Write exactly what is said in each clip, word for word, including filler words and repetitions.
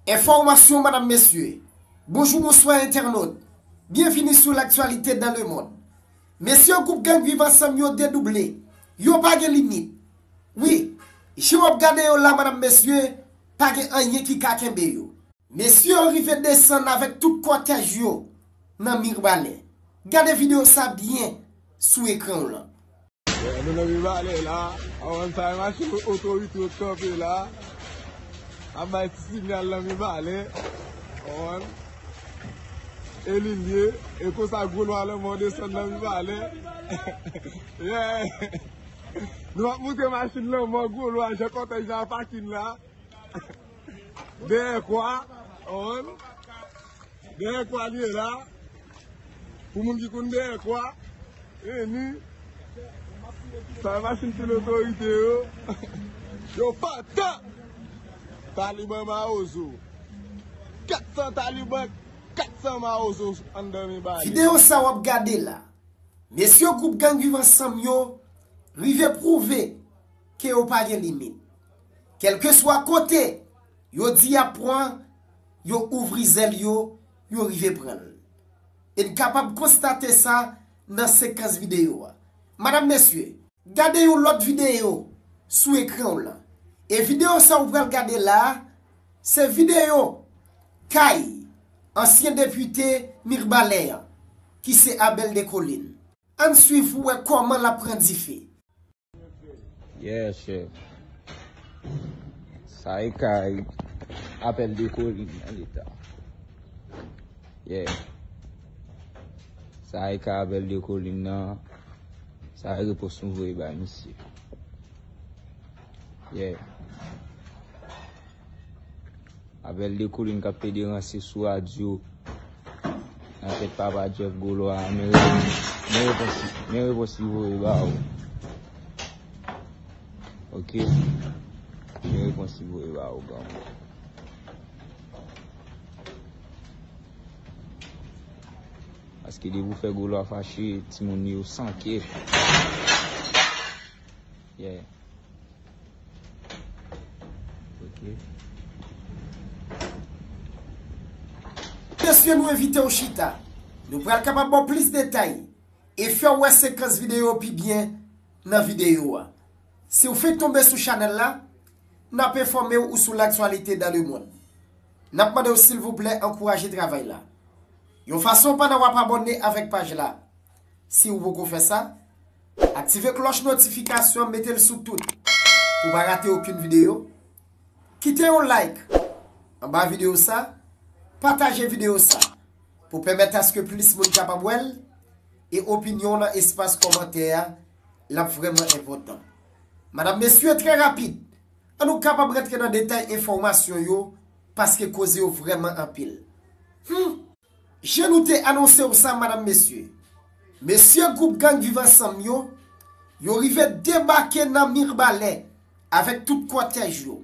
Enfòmasyon, madam, mesye. Bonjou, bonswa, entènot. Byenvini sou L'actualité dans le monde. Mesye, gwoup gang Viv Ansanm yo dedouble. Yo pa gen limit. Wi, jan w ap gade yo la, madam, mesye, pa gen anyen ki ka kenbe yo. Mesye yo rive desann avèk tout kòtèj yo nan Mirbalè. Gade videyo sa byen sou ekran w lan. Yeah, nou nan Mirbalè la. Avan sa, e machin otorite yo t kanpe la. Ap bay ti sinyal nan Mirbalè. Avan. E li l ye. E konsa gwo lwa lanmò desann nan Mirbalè. Yeah. Nou ap montre machin lanmò gwo lwa jan kòtèj la pakin la. Dèyè kwa, on. Dèyè kwa li ye la. Pou moun ki konn dèyè kwa, vini. Sa machin pil otorite yo. Yo pantan. Taliban mawozo. Kat san Taliban, kat san mawozo anndan men bale. Videyo sa w ap gade la. Mesye gwoup gang Viv Ansanm yo rive pwouve ke yo pa gen limit. Kèlkeswa kote yo di y ap pran, yo ouvri zèl yo, yo rive pran l. E n kapab konstate sa nan sekans videyo a. Madam, mesye, gade yon lòt videyo sou ekran w lan. E videyo sa ou pral gade la a, se videyo kay ansyen depite Mirbalè an, ki se Abel Descollines. Ann swiv pou wè kòman l ap pran dife. Yeah, chèf. Sa e kay Abel Descollines nan leta. Yeah. Sa e kay Abel Descollines nan. Sa e repons nou voye bay misye. Yeah. Abel Descollines k ap pede ranse sou radyo nan tèt papa Jeff Golo a, men repons, men repons, men repons li voye ba ou. Oke? Men repons li voye ba ou, granmoun. Paske depi w fè Golo a fache, timoun yo sanke. Yeah. Ok. Mesye, nou envite w chita. Nou pral kapab ba w plis detay e fè w wè sekans videyo pi byen nan videyo a. Si w fenk tonbe sou chanèl la, n ap enfòme w ou sou L'actualité dans le monde. N ap mande w silvouplè ankouraje travay la yon fason pandan w ap abòne avèk paj la. Si w poko fè sa, aktive klòch notifikasyon an, mete l sou tout pou w pa rate okenn videyo. Kite yon like anba videyo sa, pataje videyo sa pou pèmèt aske plis moun kapab wè l, e opinyon w nan espas kòmantè a, l ap vrèman enpòtan. Madam, mesye, trè rapid, ann nou kapab rantre nan detay enfòmasyon yo, paske koze yo vrèman anpil. Hmm. Jan nou te anonse w sa, madam, mesye, mesye gwoup gang Viv Ansanm yo, yo rive debake nan Mirbalè avèk tout kòtèj yo.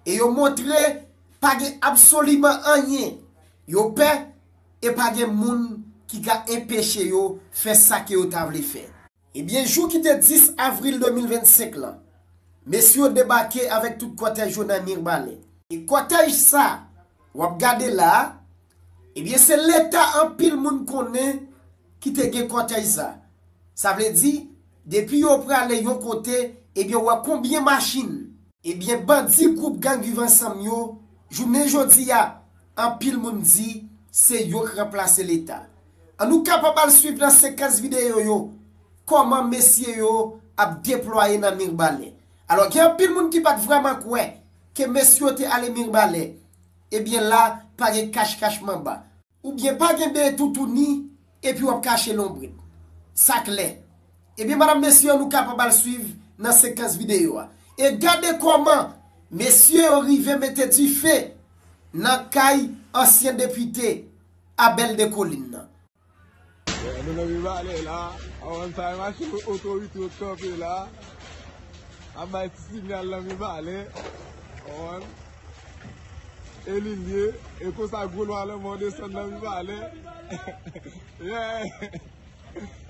E yo montre pa gen absoliman anyen yo pè e pa gen moun ki ka enpeche yo fè sa ke yo ta vle fè. Ebyen, jou ki te dis avril de mil vennsenk lan, mesye yo debake avèk tout kòtèj yo nan Mirbalè. E kòtèj sa w ap gade la a, ebyen, se leta anpil moun konnen ki te gen kòtèj sa. Sa vle di, depi yo prale yon kote, ebyen, w wè konbyen machin. Ebyen, bandi gwoup gang Viv Ansanm yo, jounen jodi a, anpil moun di se yo k ranplase leta. Ann nou kapab al swiv nan sekans videyo yo kòman mesye yo ap deplwaye nan Mirbalè. Alò, gen anpil moun ki pa t vrèman kwè ke mesye yo te ale Mirbalè. Ebyen, la, pa gen kach kach manba. Oubyen pa gen bèy toutouni epi w ap kache lonbrit. Sa klè. Ebyen, madam, mesye, nou kapab al swiv nan sekans videyo a. E gade kòman mesye yo rive mete dife nan kay ansyen depite Abel Descollines nan. Nou nan Mirbalè la, avan sa, e machin otorite yo t kanpe la. Ap bay ti sinyal nan Mirbalè. Konprann? E li l ye. E konsa gwo lwa lanmò desann nan Mirbalè. Yeah.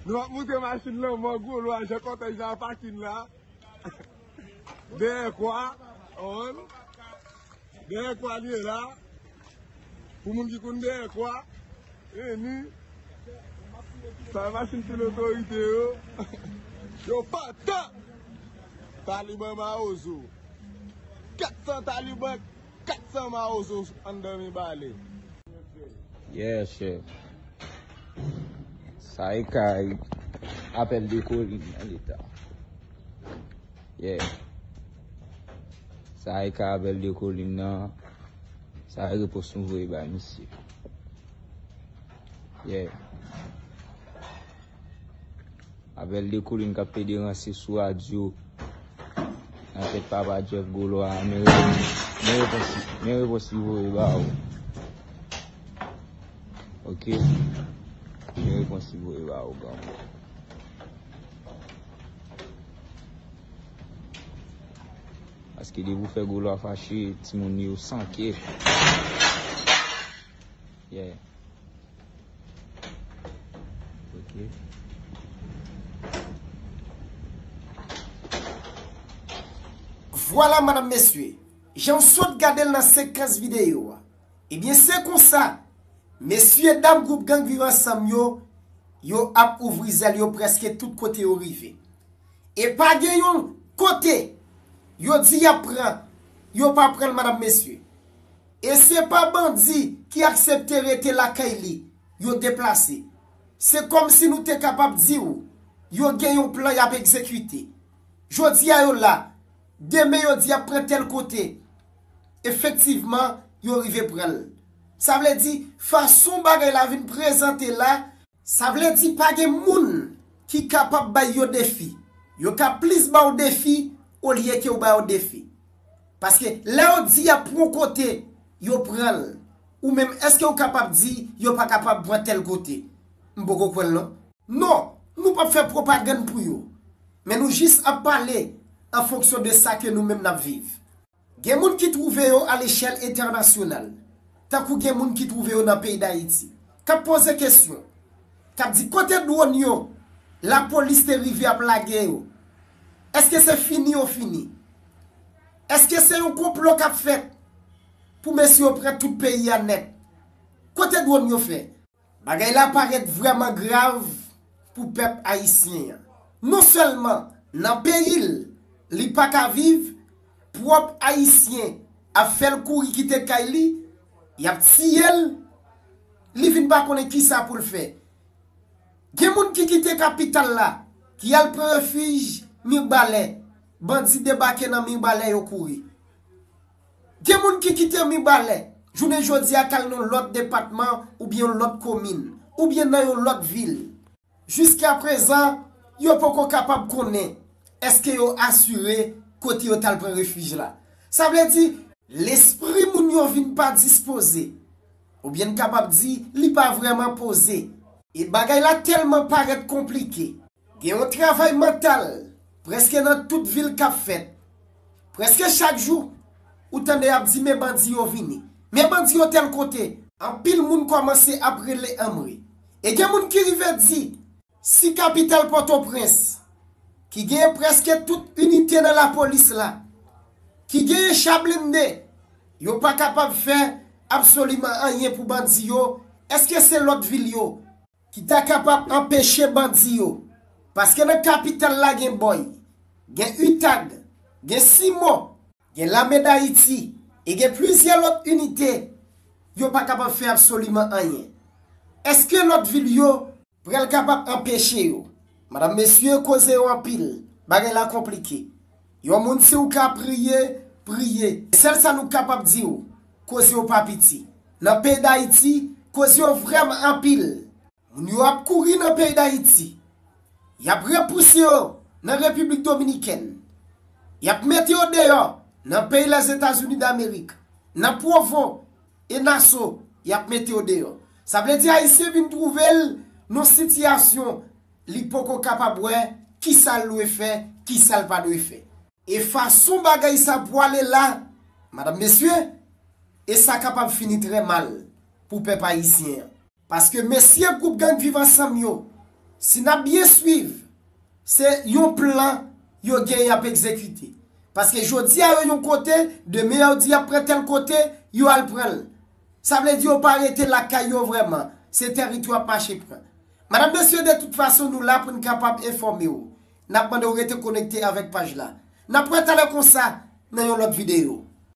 Nou ap montre machin lanmò gwo lwa jan kòtèj la pakin la. Dèyè kwa. Konprann? Dèyè kwa li ye la. Pou moun ki konn dèyè kwa, eni, sa machin sou lotorite yo. Yo pa tan! Taliban Mawozo. Kat san Taliban, kat san Mawozo anndan men bale. Yeah, chef. Sa e kay apèl de kolin nan leta. Yeah. Sa e kay apèl de kolin nan. Sa e repons nou voye bay misye. Yeah. Apèl de kolin k ap pede ranse sou radyo nan tèt papa Jeff Golo a, men repons, men repons, men repons li voye ba ou. Ok? Men repons li voye ba ou, granmoun. Paske depi w fè Golo a fache, timoun yo sanke. Yeah. Ok. Vwala, madanm, mesye, jan w sot gade l nan sekans videyo a. Ebyen, se konsa, mesye dam gwoup gang Viv Ansanm yo, yo ap ouvri zèl yo prèske tout kote yo rive. E pa gen yon kote yo di y ap pran, yo pa pran l, madanm, mesye. E se pa bandi ki aksepte rete lakay li, yo deplase. Se kòmsi nou te kapab di w, yo gen yon plan y ap egzekite. Jodi a yo la, demen yo di y ap pran tèl kote. Efektivman, yo rive pran l. Sa vle di, fason bagay la vin prezante la, sa vle di pa gen moun ki kapab bay yo defi. Yo ka plis ba w defi olye ke w ba yo defi. Paske lè yo di y ap pran yon kote, yo pran l. Ou menm, èske w kapab di yo pa kapab pran tèl kote? M poko kwè l non. Non, nou p ap fè pwopagann pou yo. Men nou jis ap pale an fonksyon de sa ke nou menm n ap viv. Gen moun ki twouve yo alechèl entènasyonal, tankou gen moun ki twouve yo nan peyi Dayiti, k ap poze kesyon, k ap di kote dwòn yo, lapolis te rive ap lage yo. Èske se fini yo fini? Èske se yon konplo k ap fèt pou mesye yo pran tout peyi a nèt? Kote dwòn yo fè? Bagay la parèt vrèman grav pou pèp ayisyen an. Non sèlman nan peyi l, li pa ka viv, pwòp ayisyen ap fè l kouri kite kay li, y ap tiye l, li vin pa konnen kisa pou l fè. Gen moun ki kite kapital la, ki al pran refij Mibalè, bandi debake nan Mibalè, yo kouri. Gen moun ki kite Mibalè, jounen jodi a k al nan yon lòt depatman oubyen yon lòt komin, oubyen nan yon lòt vil. Jiskaprezan, yo poko kapab konnen èske yo asire kote yo t al pran refij la. Sa vle di, lespri moun yo vin pa dispoze, oubyen n kapab di, li pa vrèman poze. E bagay la tèlman parèt konplike. Gen yon travay mantal prèske nan tout vil k ap fèt. Prèske chak jou, ou tande y ap di, men bandi yo vini. Men bandi yo tèl kote. Anpil moun kòmanse ap rele anmwe. E gen moun ki rive di, si kapital Pòtoprens, ki genyen prèske tout inite nan lapolis la, ki genyen cha blende, yo pa kapab fè absoliman anyen pou bandi yo, èske se lòt vil yo ki ta kapab anpeche bandi yo? Paske nan kapital la gen Bòy, gen Utag, gen Simon, gen Lame Dayiti, e gen plizyè lòt inite, yo pa kapab fè absoliman anyen. Èske lòt vil yo pral kapab anpeche yo? Madanm, mesye, koze yo anpil, bagay la konplike. Yon moun, si w ka priye, priye. Sèl sa nou kapab di w, koze yo pa piti. Nan peyi Dayiti, koze yo vrèman anpil. Moun yo ap kouri nan peyi Dayiti. Y ap repouse yo nan Repiblik Dominikèn. Y ap mete yo deyò nan peyi Lèzetazini Damerik. Nan Pwovo e Naso, y ap mete yo deyò. Sa vle di Ayisyen vin twouve l nan sitiyasyon li poko kapab wè kisa l dwe fè, kisa l pa dwe fè. E fason bagay sa pwale la, madanm, mesye, e sa kapab fini trè mal pou pèp ayisyen an. Paske mesye gwoup gang Viv Ansanm yo, si n ap byen swiv, se yon plan yo gen y ap egzekite. Paske jodi a yo yon kote, demen yo di y ap pran tèl kote, yo al pran l. Sa vle di yo pa rete lakay yo vrèman. Se tèritwa y ap mache pran. Madanm, mesye, de tout fason, nou la pou n kapab enfòme w. N ap mande w rete konekte avèk paj la. N ap wè talè konsa nan yon lòt videyo.